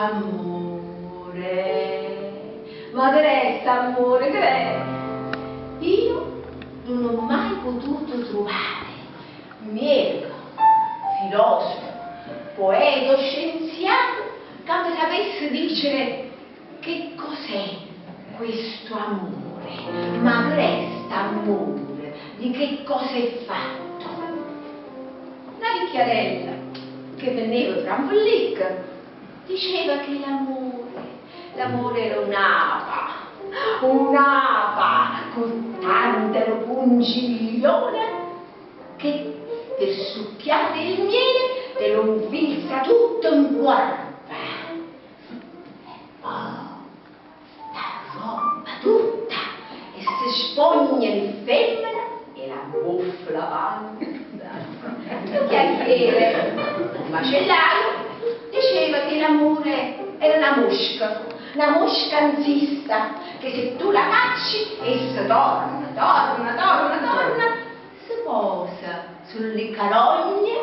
Ammore, ma che d'è st'ammore, che d'è? Io non ho mai potuto trovare miedeco, filosofo, poeta o scienziato ca me sapesse dicere che cos'è questo amore, ma che d'è st'ammore, di che cosa è fatto. Na vicchiarella che venneva franfellicche diceva che l'amore, l'amore era un'apa, un'apa cu tanto 'e nu pungiglione che per succhiare il miele te lo 'nfilza tutto 'ncuorpo. E po' t'arrobba tutta e se spogna 'e femmena e l'abbuffa la panza. Nu chiacchiere, 'o macellaio, diceva che l'amore era na mosca, na mosca 'nzista, che se tu la cacci essa torna, torna, torna, torna, se posa sulle carogne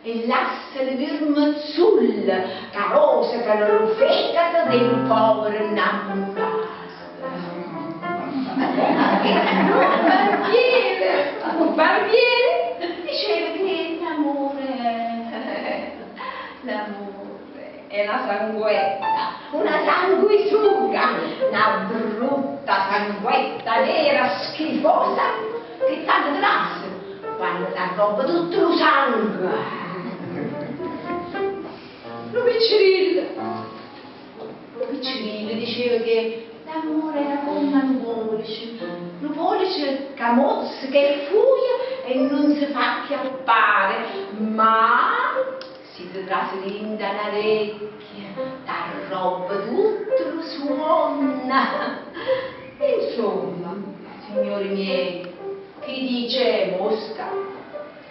e lassa li vermezzulle ca rosecano lu fecato de lu povero 'nnammurato. Nu barbiere, 'o barbiere diceva che l'amore, l'amore è na sanguetta, una sanguisuga, na brutta sanguetta nera schifosa che tanto te lassa quanno t'arrobba tutto lu sangue. Nu piccerillo, nu piccerillo diceva che l'amore era comme a nu polece, nu polece ca mozzeca e fuje e nun se fa acchiappare, ma si te trase dint' a na recchia t'arrobba tutto lu suonno. Insomma, signori miei, chi dice mosca,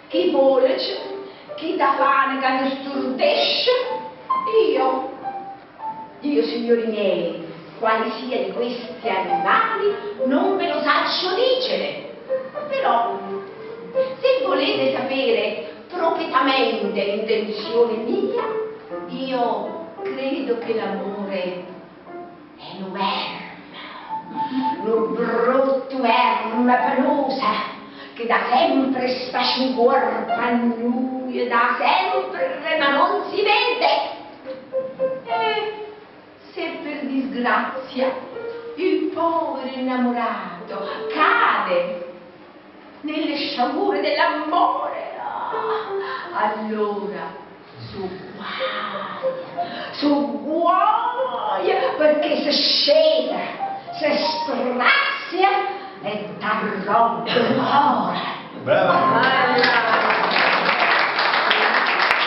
chi polece, chi tafana ca te sturdesce, io, io signori miei, quale sia di questi animali non ve lo saccio dicere, però se volete sapere proprietamente l'intenzione mia, io credo che l'amore è nu verme, nu brutto verme peluso che da sempre sta 'ncuorpo a nuje, da sempre, ma non si vede. E se per disgrazia il povero innamorato cade nelle sciagure dell'amore, ah, allora so' guaje, so' guaje perché se sceta, se strazia e t'arrobba 'o core. Brava!